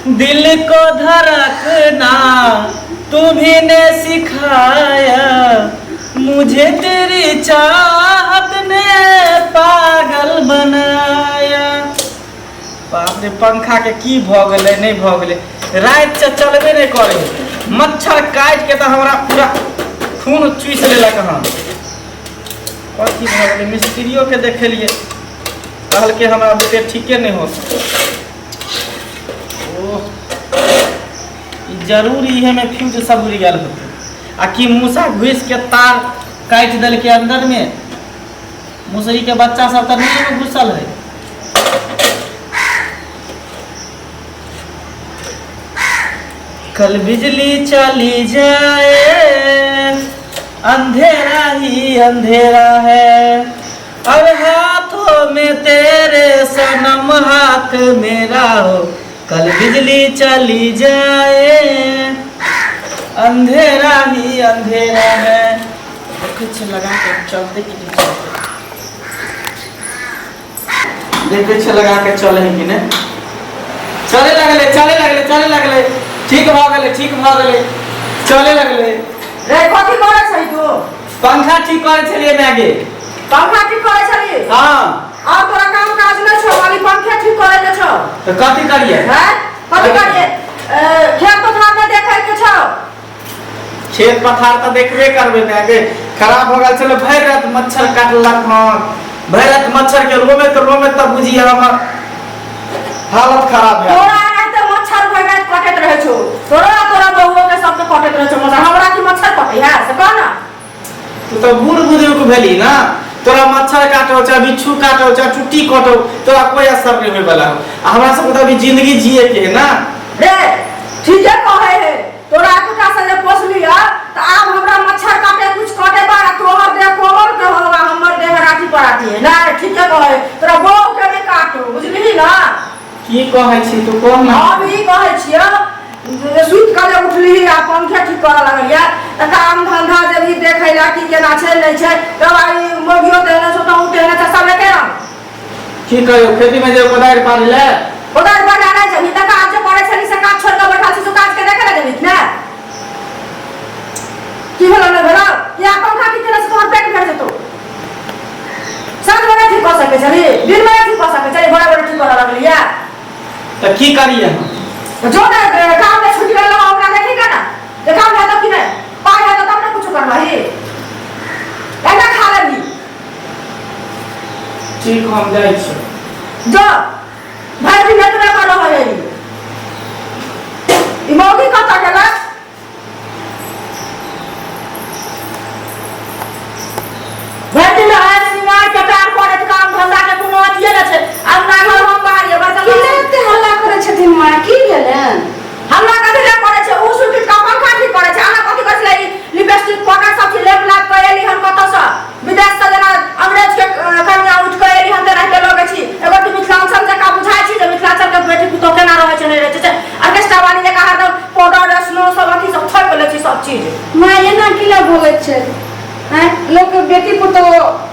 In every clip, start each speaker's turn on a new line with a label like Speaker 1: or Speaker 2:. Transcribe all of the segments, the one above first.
Speaker 1: दिल को धड़कना तुम्ही ने सिखाया, मुझे तेरी चाहत ने पागल बनाया। बाप रे, पंखा के की भऽ गेलै, नहि भऽ गेलै, राति से चलबे नहि करै। मच्छर काटि के तऽ हमरा पूरा खून चूसि लेलक हन। कथी भऽ गेलै? मिस्त्रियो के देखेलियै, कहलकै हमरा बुते ठीके नहि होत। ओह, ई जरूर इहे में फ्यूज सब उड़ि गेल होतै आ कि मूसा घुसि के तार काटि देलकै अंदर में। मुसरी के बच्चा सब तऽ नहि एहिमे घुसल है। कल बिजली चली जाए, अंधेरा ही अंधेरा है, और हाथों में तेरे सनम हाथ मेरा हो। कल बिजली चली जाए, अंधेरा ही अंधेरा है। देखै छियै लगा के चलते कि नहि चलते। देखै छियै लगा के चले है कि नहि। चले लगलै, चले लगलै, चले लगलै। ठीक भऽ गेलै, ठीक भऽ गेलै, चले लगलै।
Speaker 2: रे, कथी करै छही तू?
Speaker 1: पंखा ठीक करै छलियै माय गे।
Speaker 2: पंखा ठीक करै छली?
Speaker 1: हाँ।
Speaker 2: और तोरा काम काज नहि छौ, खाली पंखे ठीक करै के छौ?
Speaker 1: तऽ कथी करियै?
Speaker 2: हैं, कथी करियै? खेत पथार मे देखै के छौ।
Speaker 1: खेत पथार तऽ देखबे करबै माय गे। खराब भऽ गेल छलै, भरि राति मच्छर काटलक हन। भरि राति मच्छर के रोमे तऽ रोमे तऽ बुझियै हमर हालत खराब भए गेल।
Speaker 2: तोरा एनाहिते मच्छर भरि राति कटैत रहै छौ। तोरा आ तोरा बहुओ के सबके कटैत रहै छौ मच्छर। हमरा की मच्छर कटै है से कह ना।
Speaker 1: तू तऽ बूढ़ बुजुर्ग भेली ना, तोरा मच्छर काटो चाहे बिच्छू काटो चाहे टुट्टी कटो, तोरा कोई असर नहीं होय वाला हो। आ हमरा सबके तऽ अभी जिंदगी जिए के है ना।
Speaker 2: रे, ठीके कहै है। तोरा एकोटा से जे पोसली है तऽ आब हमरा मच्छर काटे कुछ काटे बा, तोहर देह कोमल के हो आ हमर देह राठी पराठी है। नहीं, ठीके कहै, तोरा बहू के नहि काटू, बुझलिही ना?
Speaker 1: की कहै छी तू, कह ना।
Speaker 2: हम ई कहै छियै जे सुति कऽ जे उठलिही आ पंखे ठीक करऽ लगलियै तऽ काम धंधा जे भी देखै लए की केना छै नहि छै, तब आइ मौगियो तेहने छौ, तहूँ तेहने छै, सब एके रंग।
Speaker 1: की कहियो, खेती में जे कोदारि पारि ले।
Speaker 2: कोदारि पारि नहि जेबही तऽ काज जे करै छली से काज छोड़ि कऽ बैठल छी, से काज के देखै लए जेबही कि नहि? की भेलौ, नहि भेलौ? किया पंखा ठीक केने से तोहर पेट भरि जेतौ? साँझमे नहि ठीक कऽ सकै छली, दिनमे नहि ठीक कऽ सकै छली, बड़ा बड़ा ठीक करऽ लगलियै।
Speaker 1: तऽ की करियै हम?
Speaker 2: जो ने काम में छुट्टी रहल ओकरा देखेगा ना जे काम है कि नहीं, पाई है तब ना कुछ करवाही। एना खा लेबही?
Speaker 1: ठीक, हम जाइ छी।
Speaker 2: जो, भरि दिन एतबे कर रहल है। ई मौगी कतऽ गेलै? भरि दिन रहै सिंगार कटार करैत, काम धंधा के कोनो अथिये नहि छै। अपना घर हम बाहर बर्तन
Speaker 3: की एते हल्ला करै छथिन माँ? की भेलनि?
Speaker 2: हमरा कथी लए करै छै? ओ सुति कऽ पंखा ठीक करै छै। अहाँ कथी करै छलै? लिपस्टिक पाउडर सब चीज लेप लाप कऽ एली हन कतऽसँ विदेशसँ, जेना अंग्रेज के कन्या उठि कऽ एली हन तेनाहिते लगै छी। एगो कि मिथिलांचल जकाँ बुझाइ छी जे मिथिलांचल के बेटी पुतोह केना रहै छै, नहि रहै छै। ऑर्केस्ट्रा वाली जकाँ हरदम पाउडर स्नो सब अथी सब थोपि लै छी सब चीज।
Speaker 3: माँ, एना की लए बोलैत छै? आँय, लोकके बेटी पुतोह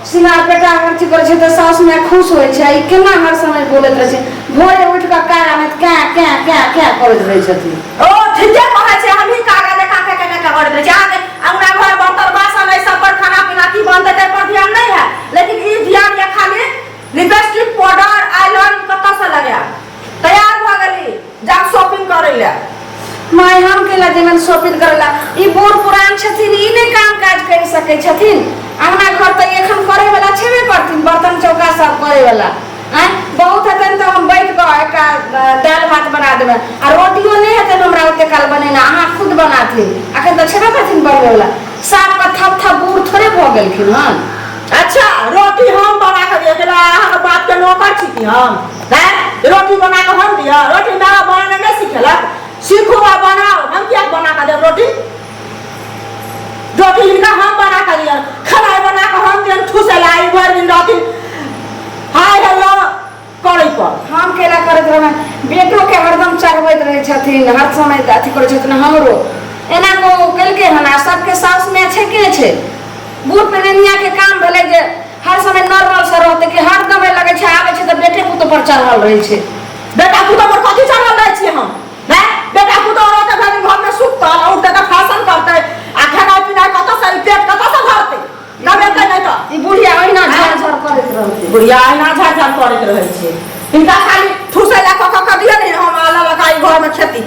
Speaker 3: सिंगार पेटार हर चीज करै छै तऽ साउस माय खुश होइ छै। ई केना हर समय बोलैत रहै छै? भोरे उठि कऽ कार आनैत कैं कैं कैं कैं करैत रहै छथिन।
Speaker 2: ओ ठीके कहै छै, हमही कागा जकाँ के के के करैत रहै छी। अहाँके अंगना घर बर्तन बासन एहि सब पर, खाना पीना की बनतै ताहि पर ध्यान नहि है, लेकिन ई ध्यान ये खाली लिपस्टिक पाउडर आइलाइन कतऽ से लगायब। तैयार भऽ गेली, जाब शॉपिंग करै लए।
Speaker 3: माय, हम केला जेबनि शॉपिंग करै ला? ई बूढ़ पुरान छथिन, ई नहि काम काज करि सकै छथिन। अंगना घर तऽ एखन करै वाला छेबे करथिन, बर्तन चौका सब करै वाला। आँय, बहुत हेतनि तऽ हम बैठ कऽ एकटा दालि भात बना देबै आ रोटियो नहि हेतनि हमरा ओते काल बनेना, अहाँ खुद बनाथिन। एखन तऽ छेबे करथिन बनबै वाला। साफ कऽ थप थप बूढ़ थोड़े भऽ गेलखिन हन।
Speaker 2: अच्छा, रोटी हम बना कऽ दिअ केला? अहाँके बाप के नौकर छी की हम? हैं, रोटी बना कऽ हम दिअ? रोटी माय बनेने नहि सिखेलक? सीखू आ बनाउ। हम किया बना कऽ देब रोटी? रोटी हिनका हम बना कऽ दिअ, खेनाइ बना कऽ हम दियन ठूसै लए? ई भरि दिन रहथिन हाय हेलो करै पर।
Speaker 3: हम केला करैत रहबै? बेटोके हरदम चढ़बैत रहै छथिन, हर समय अथी करै छथिन। हमरो एना को केलकै हन आ सबके साउस माय छै के छै? बूढ़ पुरनियाके काम भेलै जे हर समय नॉर्मल से रहतै कि हरदम लगै छै आबै छै तऽ बेटे पुतोह पर चढ़ल रहै छै?
Speaker 2: बेटा पुतोह पर कथी चढ़ल रहै छियै हम?
Speaker 3: ई बुढ़िया ओहिना झर झर करैत रहतै।
Speaker 2: बुढ़िया अहिना झाड़ झाड़ करैत रहै छै। हिनका खाली ठूसै लए कऽ कऽ कऽ दिअ ने, हम अलग लगा ई घरमे खेती।